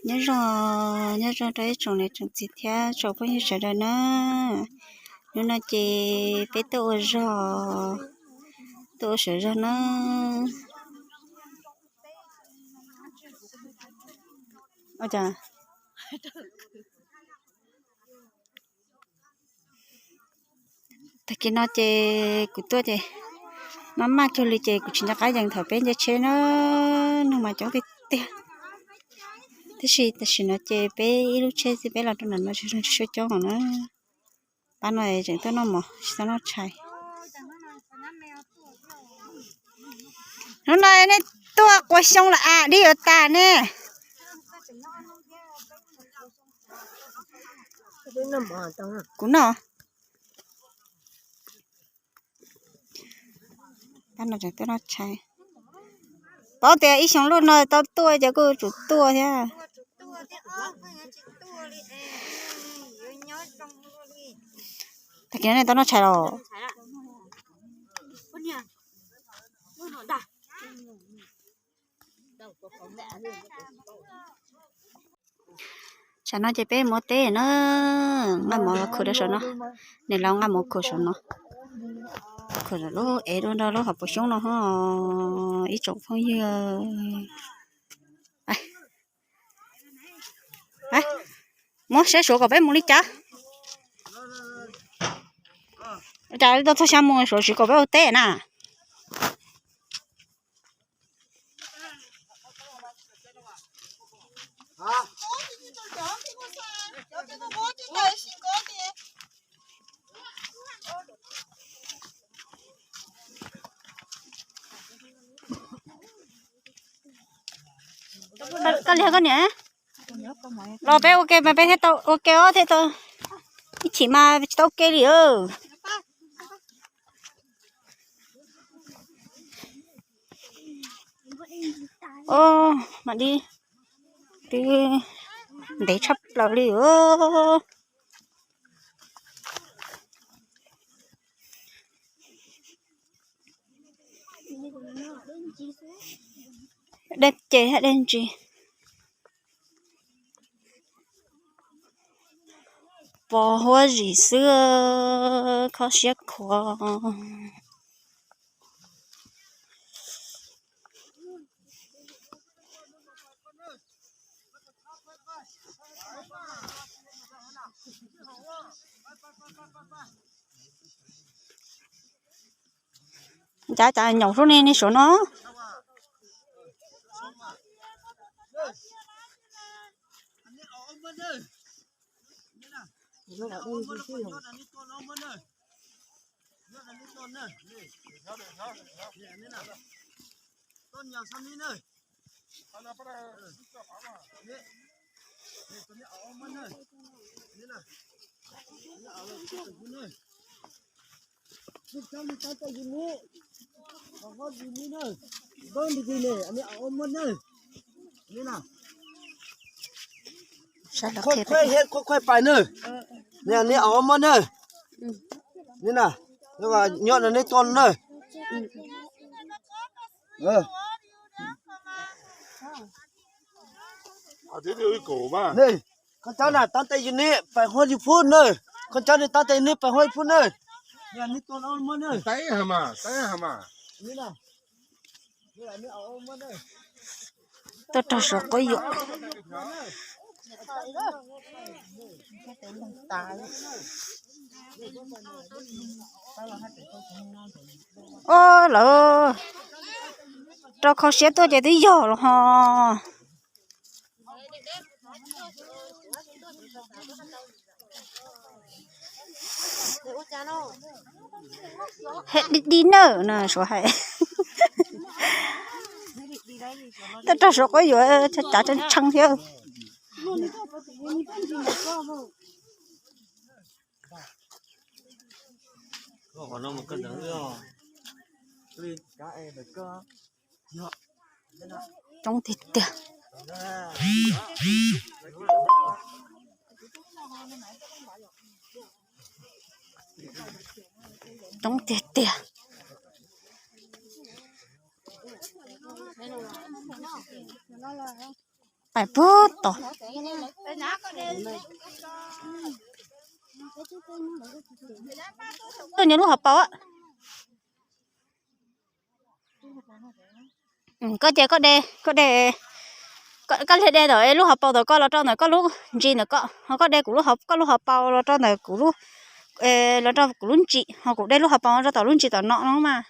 Nyob zoo, nyob zoo rau ib tsoom niam tsoom txiv thiab tsoom phooj ywg sawv daws na. Hnub no ces peb tuaj ua zog, tuaj ua sawv zog na. Tag kis no ces kuv tuaj ces maj maj kiag li ces kuv tsis nco qab yees thaum peb nce tsheb na, neeg mas coob tiag tiag. Tab sis tam sim no ces peb ib lub tsheb xwb peb los rau ntawm no tsis zoo tsis coob os na. Pab no tseem tuaj noj mov tsis tau noj tshais. Hnub no nej tuaj qua xyoo los as dib yuav tas ne. Kuv noj. Pab no tseem tuaj noj tshais. Paub tias ib xyoo lub no tau tuaj ces kuj tsum tuaj thiab. Tag kis no nej tau noj tshais los? Tsam no ces peb mus teb na, nqa mov khuv rau saum no. Niam laus nqa mov khuv saum no, khuv lub ev dua nrog lub hauv paus xyoob no ho ib tsoom phooj ywg. Muab saib Suav kom peb mus li cas. Cas tau txog xya mus Suav tsis kom peb ua teb na. Koj li koj niam, los peb ua ke mas peb thiaj tau ua ke os, thiaj tau ib chim mas tsis tau ua ke li. Os, mam li twb ntev tshaj plaws li os. Dej ces dej ntsis. Pos huab zim xwb, kho siab khuav. Cas cas nyaum sub ne, nej suav no. Khoj khoj pais na, nej aub mab na, nej na, nyob no nej tuaj na. Koj cov na tab tes yus niam pais huaj yus pub na, koj cov na tab tes niam pais huaj yus pub na. Tuaj rau suav quab yuam. Ob, lawv rau kho siab tuaj ces twb yog los ho. Hem di di na, suav hais. Tuaj rau suav quab yuam, cav tshee tshee thiab. Coob tiag tiag. Coob tiag tiag. Pais puag tod. Tuaj nyob lub hauv paus. Koj ces koj de, koj de, koj liag de ntawm lub hauv paus ntawm koj los rau ntawm koj lub ntsis ntawm koj, ho koj de kuv lub, koj lub hauv paus los rau ntawm kuv lub, los rau kuv lub ntsis, ho kuv de lub hauv paus rau tom lub ntsis tom no no mas.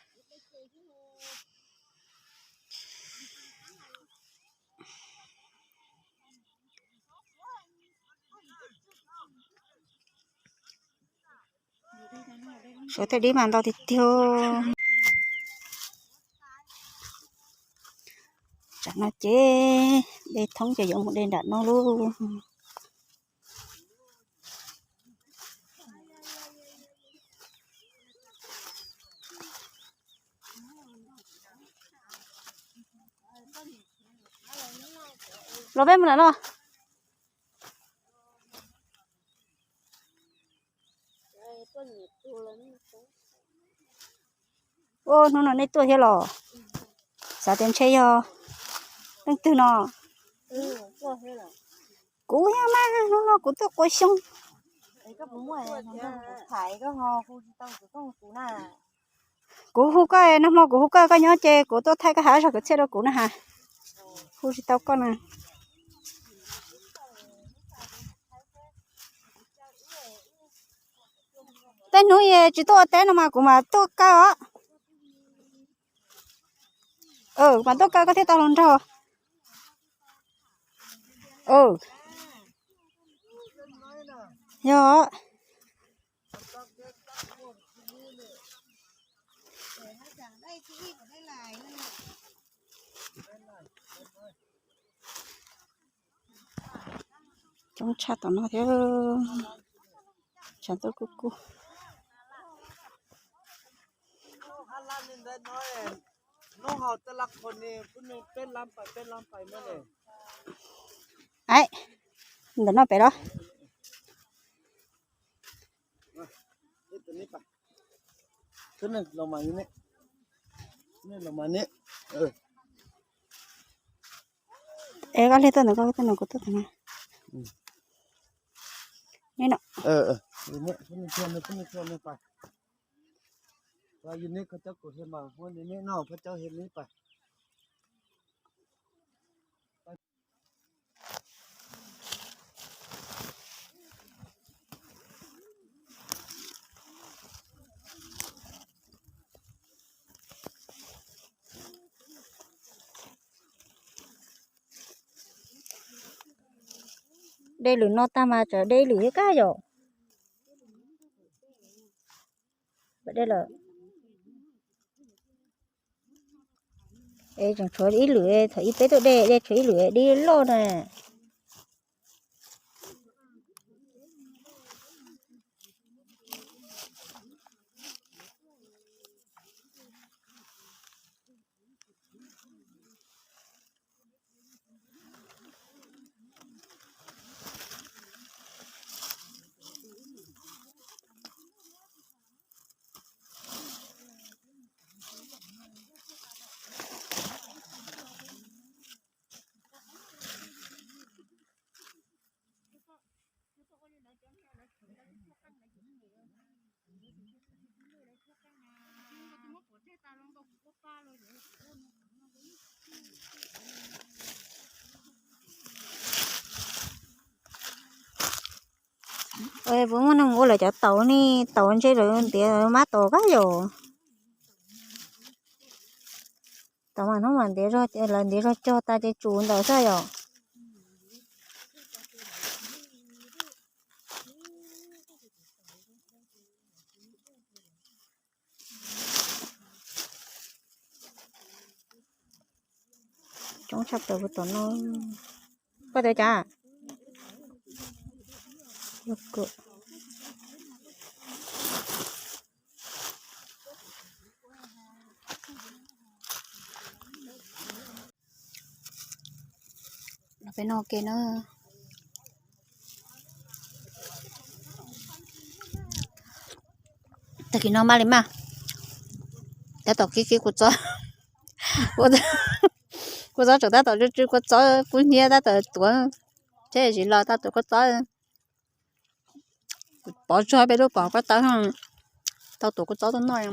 Suav tej dib mas ntau tiag tiag. Tsam no ces de thoob ces yuav mus de nram no lauj. Los peb mus lawm los. Ua hnub no nej tuaj thiab los? Xav tias ntshe yog leej twg no. Kuv thiab mas hnub no kuv tuaj qua xyoob. Kuv hu koj, nag hmo kuv hu koj, koj nyob ces kuv tuaj thaij koj hav zog kwv txhiaj rau kuv na has. Hu tsis tau koj na. Tej hnub tsis tuaj ua teb no mas kuv mam tuaj kaw os. Mam tuaj kaw koj thiaj tau hluas nraug. Yog. Coob tshaj tom no thiab. Tshav ntuj kub kub. Ntawm no pem los. Es koj liag tuaj ntawm koj, tuaj ntawm kuv tuaj ntawm no. De lwm no tag mas tsam de ib lwm thiab kab yom. De lawm. Es tseem tshuav ib lwm, thaum ib peb tuaj de, de tshuav ib lwm dib loj na. Puas muaj neeg ua lawv cov tauv ne, tauv ntshe lawv ntiav mab tauv kab yom. Tauv mas hnub mas ntiav, lawv ntiav zog cog tas ces tsum ntawd xwb yom. Coob tshaj plaws puag tom no. Koj tias cas? Los peb noj ke na. Tag kis no mas li mas, tab tom kib kib kuv txob, ua Kua txob tseem tab tom tsw tsw kua txob kub hnyiab tab tom tuav, thiab tsis los tau tuav kua txob. Pov tsuag peb lub pov kua txob, tau tuav kua txob tuaj noj.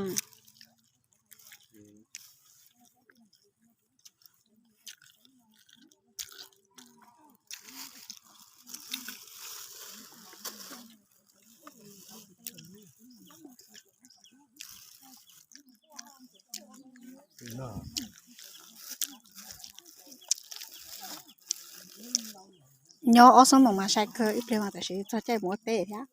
Nyob ob xuab moos mas sai kawg, ib pliag mas tam sim txog caij mus ua teb thiab.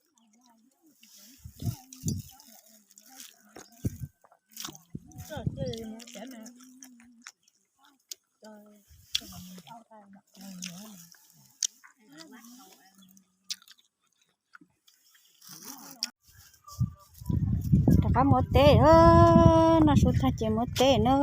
Rov qab mus ua teb, noj su tag ces mus ua teb na.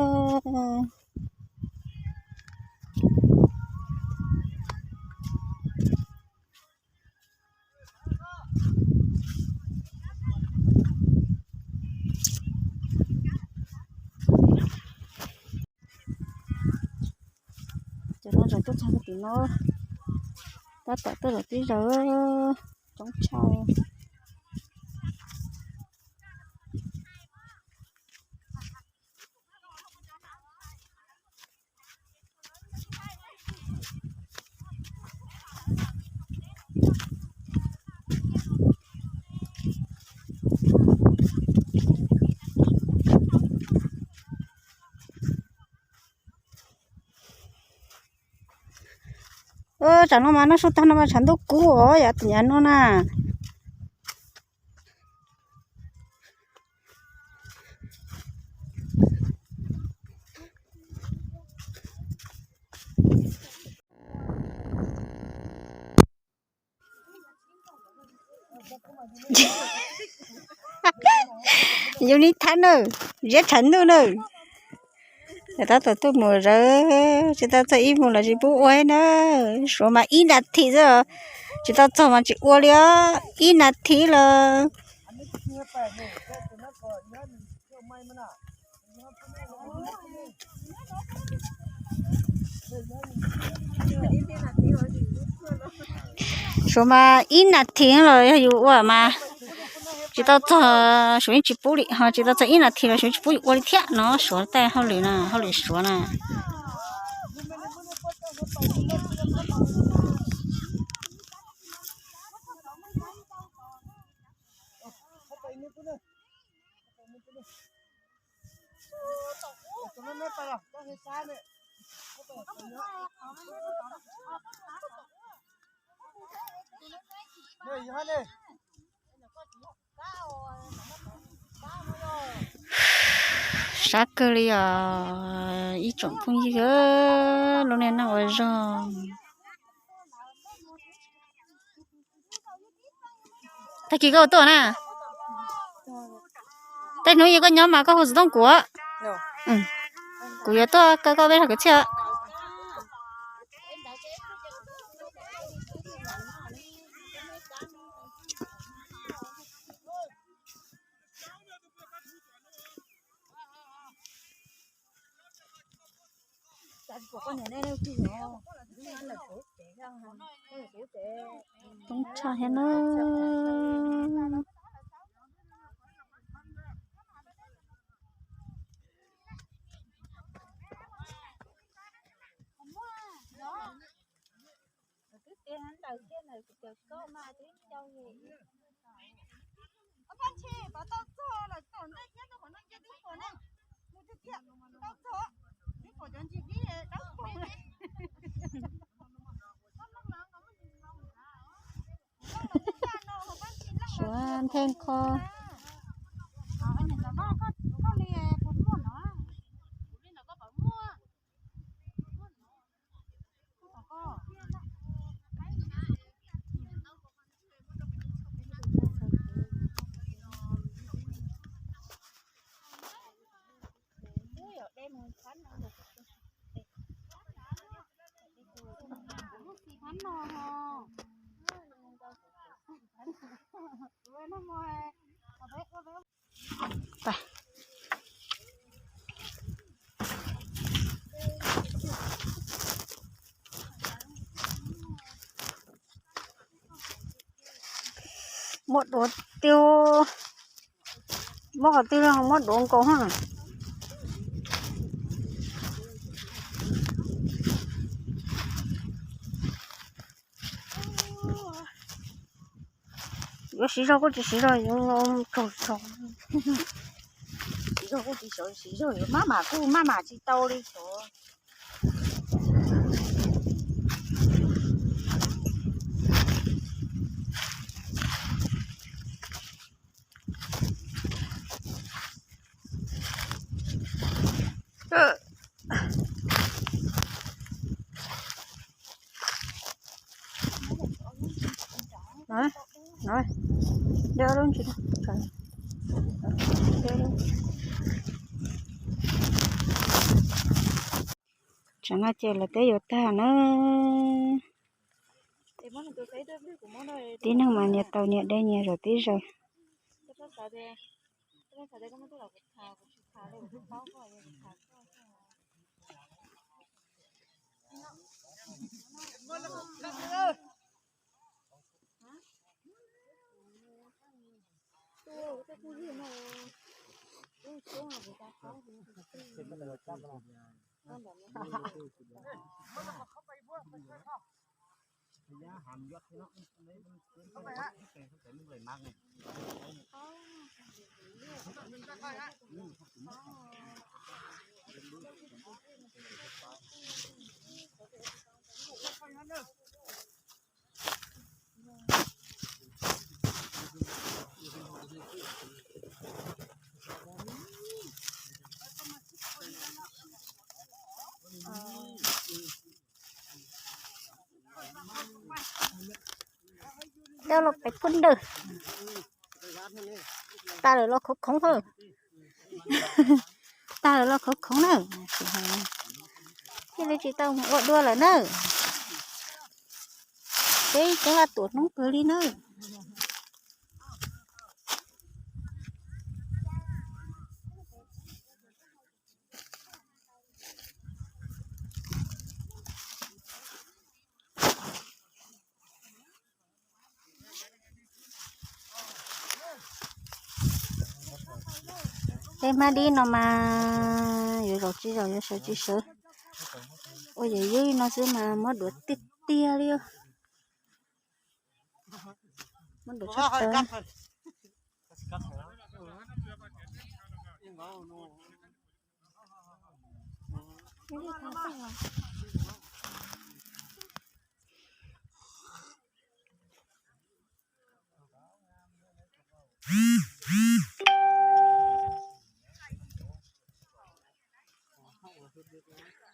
Cov no tseem tuaj txog tim no, tab tom tuaj zaum tib zaug, coob tshaj. Tsam no mas noj su tag no mas tshav ntuj kub os, yav tim yav no na. Yus ni thab nawb, ziab tshav ntuj nawb. Tab tom tuaj mus zawv, tsis tau txog ib moos los tsis pub ua na. Suav mas ib nas this xwb, tsis tau txog mas tsis ua li os, ib nas this los. Suav mas ib nas this los yog yus ua mas tsis tau txog, Suav yeej tsis pub li, ho tsis tau txog ib nas this los Suav yeej tsis pub yus ua li thiab no. Suav tej hauj lwm na, hauj lwm Suav na. Sab kawg li os ib tsoom phooj ywg, lub niaj hnub ua zog. Tag kis koj ua tuaj na. Tej hnub yog koj nyob mas koj hu xov tooj kuv. Kuv yuav tuaj kaw koj peb hauv kwv txhiaj. Coob tshaj thiab na. Suav ntheej kho. Muab duav tiag, muab qhov twg los muab duav nkaus na. Yuav siv zog kuj tsis siv zog, yuav tsaug zog. Siv zog kuj tsis siv zog, yuav maj mam kuj maj mam tsis tau li xyov. Tsam no ces lawv twb yuav tag na. Tib neeg mas nyias tau nyias de nyias zaum tib zaug. Tau los pem phun ntawd. Tag lawm los khoov khoov na. Tag lawm los khoov khoov na. Thiaj li tsis tau mus ua dua lawm na. Peb cov vaj tuam hnub kawg li na. Tej hmab dib no mas yuav zaum tsis zaum yuav sawv tsis sawv. Ua yam yub no xwb mas muab duav tiag tiag li. Muab duav tshaj tawv.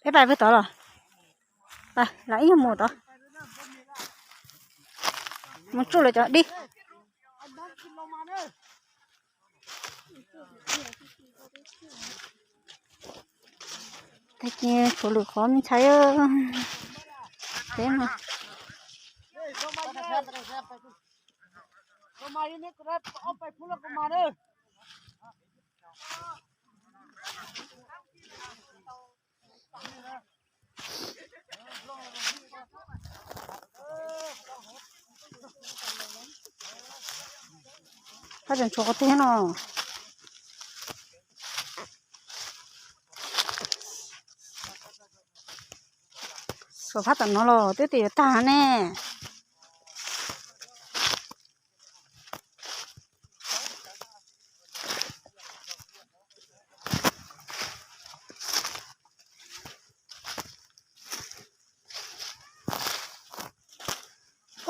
Peb pais pem tod los? Pais, lam ib nyuag mus tod. Mus tsuj lawv cov dib. Tag kis tshuav lwm qhov me ntxhais. Peb no. Haj tseem tshuav qhov twg no. Xuas phab tom no los twb tias yuav tag ne.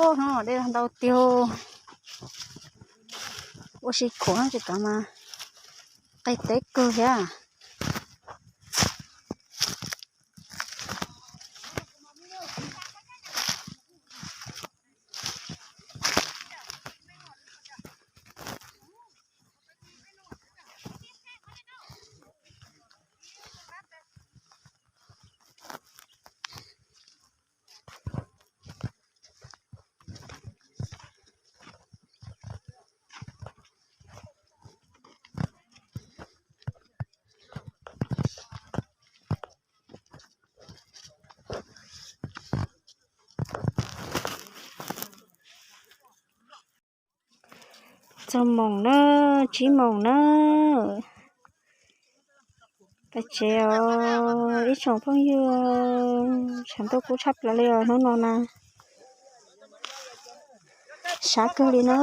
Ub, hnub no dej ntau tiag. Ua si khuav tsis kav mas qis teb kawg thiab. Rau moos na, tsib moos na. Pais tsev os ib tsoom phooj ywg, tshav ntuj kub tshaj plaws li os hnub no na. Sab kawg li na.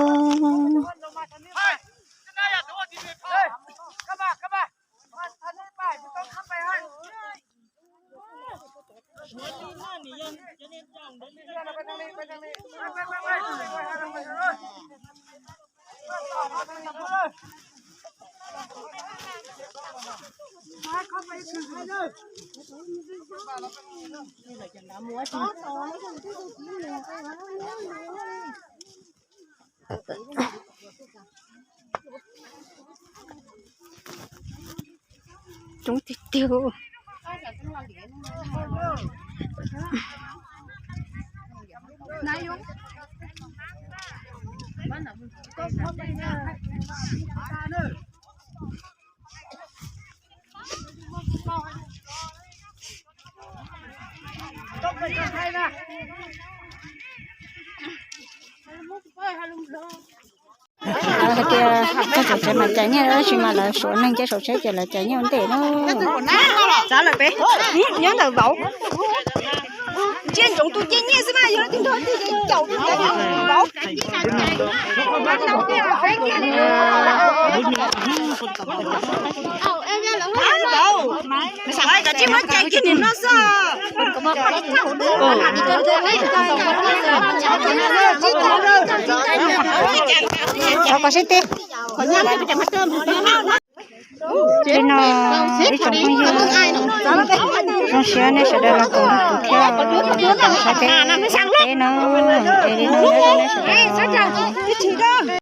Coob tiag tiag. Hais tias txog saum tsev mas cais nyiaj, tab sis mas lawv suav neeg cia saum tsheb ces lawv cais nyiaj ua ntej na. Txav lawm pem, nyob ntawm vauv. Ntsia ntsoov tus cia nyiaj xwb mas yog leej twg nrog tus caum tus caum vauv. Vauv, koj tsis muab cais kiag nim no xwb. Cov koj sib tib. Li no ib tsoom phooj ywg, zoo siab nej sawv daws los koom kuv thiab saib peb teb no, es li no nyob zoo nej sawv daws.